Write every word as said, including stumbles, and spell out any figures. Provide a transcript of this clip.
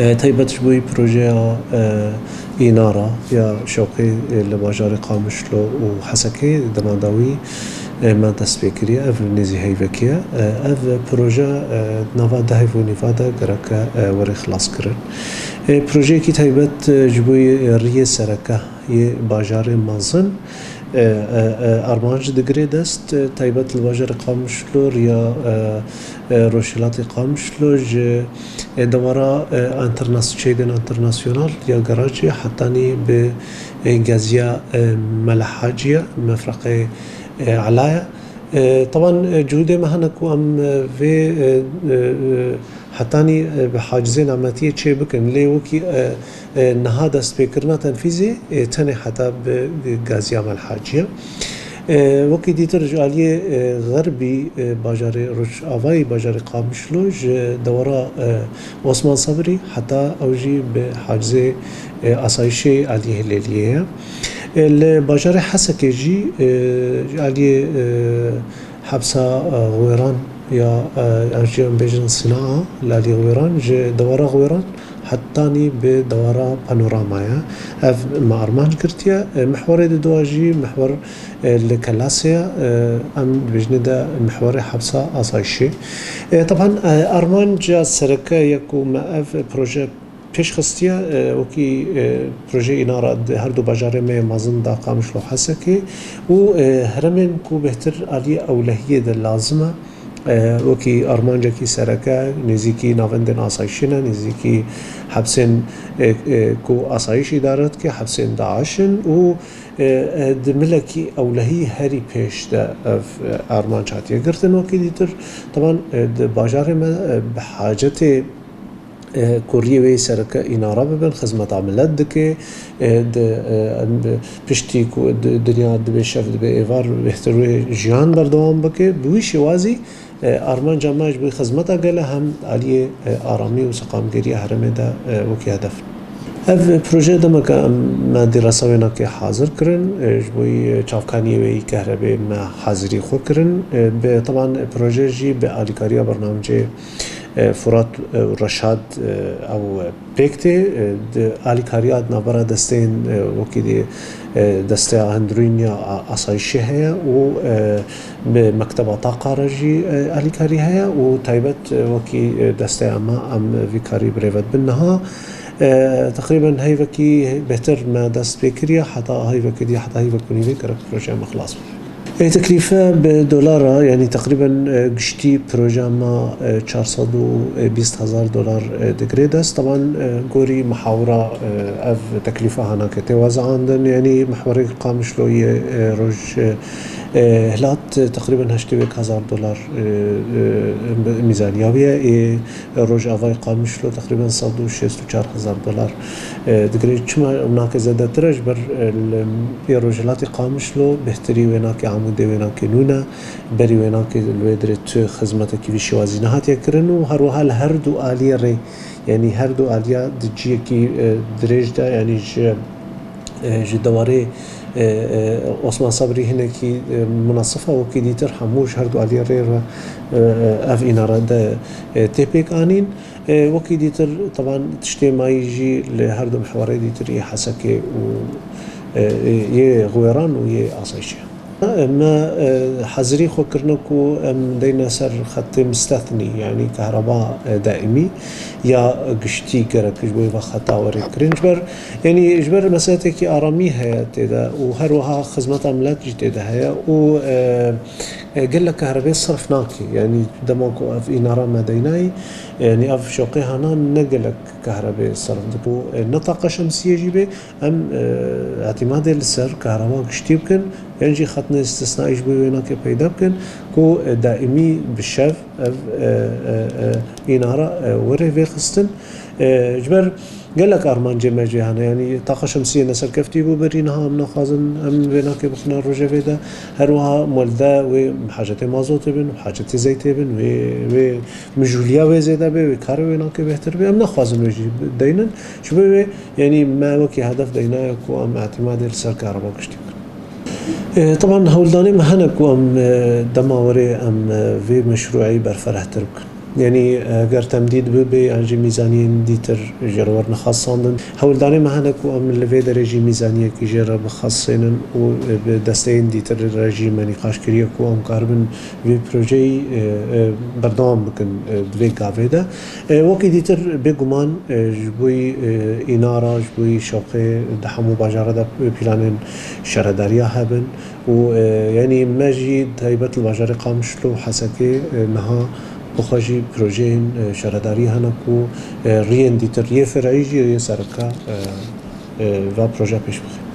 E, taybet ji bo wî projeya, e, Înara ya Şewqê, e, li bajarê Qamişlo û Hesekê dema dawî, e, me dest pê kiriye. Ev nêzî heyvekî ye. E, ev proje, e, di nava deh heyv û nîva de gereke, e, were xilaskirin. E, projeyekî taybet, e, ji bo yê riyê sereke yê bajarê mezin, e, e, e, armanc digire dest, e, taybet li bajarê Qamişlo, riya, e, e, Rojhilatê Qamişlo ji, e, dewara, e, enternas-, çêdên enternasyonal ya Garacê hetanî bi, e, geziya, e, Melehaciye, mefreqê, e, Elaya. E, teban, e, cihûdê me hene ku em, e, vê, e, e, e, hetanî, e, bi hacizê nametiyê çê bikin. Lê wekî, e, e, niha destpêkirina tenfîzê, e, tenê heta bi gaziya Melehaciye. E, wekî dîtir ji aliyê, e, xerbî, e, bajarê Rojavayê bajarê Qamişlo ji dewara, e, Osman Sabrî heta ew jî bi hacizê, e, asayişê aliyê Hilêliyê ye. E, li bajarê Hesekê jî, e, ji aliyê, e, hepsa, e, Xwêran ya, e, ev jî em bêjin Sina, li aliyê Xwêran, ji dewara Xwêran hetanî bi dewara Panorama ye. Ev me armanc girtiye. E, mihwarê di dua jî mihwar, e, li Kelasê ye. E, em dibêjinê de mihwarê hepsa asayişê. E, teban, e, armanca sereke ye ku me ev proje pêş xistiye, e, wekî, e, projeyê Înara di her du bajarê me yê mezin de Qamişlo Hesekê û, e, heremên ku bêhtir aliyê ewlehiyê de lazim e, e, wekî armancekî sereke nêzîkî navendên asayişê ne, nêzîkî hepsên, e, e, ku asayîş îdare dike, hepsên DAIŞ in û, e, e, di milekî ewlehî herî pêş de ev, e, armanc hatiye girtin. Wekî dîtir, teban, e, di bajarê me, e, bi hacetê e, ku riyê wê sereke Înara bibin, xizmeta milet dike, e, di, e, em bi, piştî ku di, dinya dibe şev dibe êvar bêhtir wê jiyan berdewam bike, bi wî şêwazî, e, armanca me ji bo xizmeta gele hem aliyê, e, aramî û seqamgeriya herêmê de, e, wekî hedef. Ev proje demeke em me dîrasa wênakê hazir kirin, e, ji bo yî çavkaniyê wê yî kehrebê me hazirî xwe kirin. E, bi, teban proje jî bi alîkariya bernamecê e, Furat, e, û Reşad, e, ew, e, pêk tê, e, di alîkariya di navbera desteyên, e, wekî dî, e, desteya hundirîn ya a-, asayişê heye û, e, bi mekteba Taqa re jî, e, alîkarî heye û taybet, e, wekî, e, desteya me em vî karî bi rê ve dibin niha. E, teqrîben heyvekî bêhtir me dest pê kiriye, heta heyvekî dî, heta heyvek û nîvê gerek projeya me xilas bibe. Ê, teklîfe bi dolar e, yanî teqrîben, e, giştî projeya me, e, çar sed û bîst hezar dolar, e, digire dest. Teban, e, gorî muhawira, e, ev teklîfe hanake tê wezeandin. Yanî mihwerê Qamişlo yê, e, roj, e, e, hilat, e, teqrîben heştê û yek hezar dolar, e, e, mîzaniya wî ye. Ê, Rojavayê Qamişlo teqrîben sed û şêst û çar hezar dolar, e, digire. Çima nake zêdetir e? Ji ber, e, li yê rojhilatê Qamişlo bêhtirî wênakê Amûdê wênakê nû ne. Berî wênakê li wê dirê tu xizmetekî vî şêwazî nehatiye kirin û her wiha li her du aliyê rê, yanî her du aliya di ciyekî, e, dirêj de, yanî ji e, ji dewarê, e, e, Osman Sabrî hinekî, e, munasif e, wekî dîtir hemû ji her du aliyê rê re, e, e, ev înare de, e, tê pêk anîn. E, wekî dîtir, teban tiştê mayî jî li her du mihwarê dîtir yê Hesekê û, e, e, yê Xwêran û yê Asayişê. Me, e, hazirî xwe kirine ku em deyne ser xetê mistethni, yanî kehreba, e, daîmî ya giştî gerek ji bo vê xeta were kirin. Ji ber, yanî ji ber meseletekî aramî heye tê de û her wiha xizmeta milet jî tê de heye û, e, e, gelek kehrebê serf nake. Yanî dema ku ev înara me deynayî, yanî ev şoqê hana ne gelek kehrebê serf dike. Û, e, ne taqa şemsiyê jî bê, em, e, îtîmadê li ser kehreba giştî bikin, yan jî xetnê îstisnayî ji bo wênakê peyda bikin ku, e, daîmî bi şev ev, e, e, e, înara, e, were vêxistin. E, ji ber gelek armancê me jê hene, yanî taqa şemsiyê ne serkeftî bû berî niha, em naxwazin em wênakê bixine rojevê de. Her wiha em li de wê hacetê mazotê bin, hacetê zeytê bin, wê, wê mijûliya wê zêde bê, wê karê wênakê bêhtir bê. Em naxwazin wê jî deynin. Ji bo wê, yanî me wekî hedef deynaye ku em îtîmadê li ser kehreba giştî bikin. E, teban hewldanê me hene ku em, e, dema werê em, e, vê meşrûeyî berferehtir bikin. Yanî eger temdîd bibe yan jî mîzaniyên dîtir jê re werin xwesandin. Hewldanê me hene ku em li vê derê jî mîzaniyekî jê re bixwesênin û bi desteyên dîtir re jî me nîqaş kiriye ku em karibin vê projeyî, e, e, berdewam bikin, e, di vê gavê de. E, wekî dîtir bêguman, e, ji bo yî, e, înara, ji bo yî şoqê di hemû bajara de planên şaredariya hebin û, e, yanî me jî taybet li bajarê Qamişlo û Hesekê, e, niha bi xwe jî projeyên, e, şaredarî hene ku, e, riyên dîtir, riyê ferayî jî riyê sereke, e, e, va proje pêş bixe.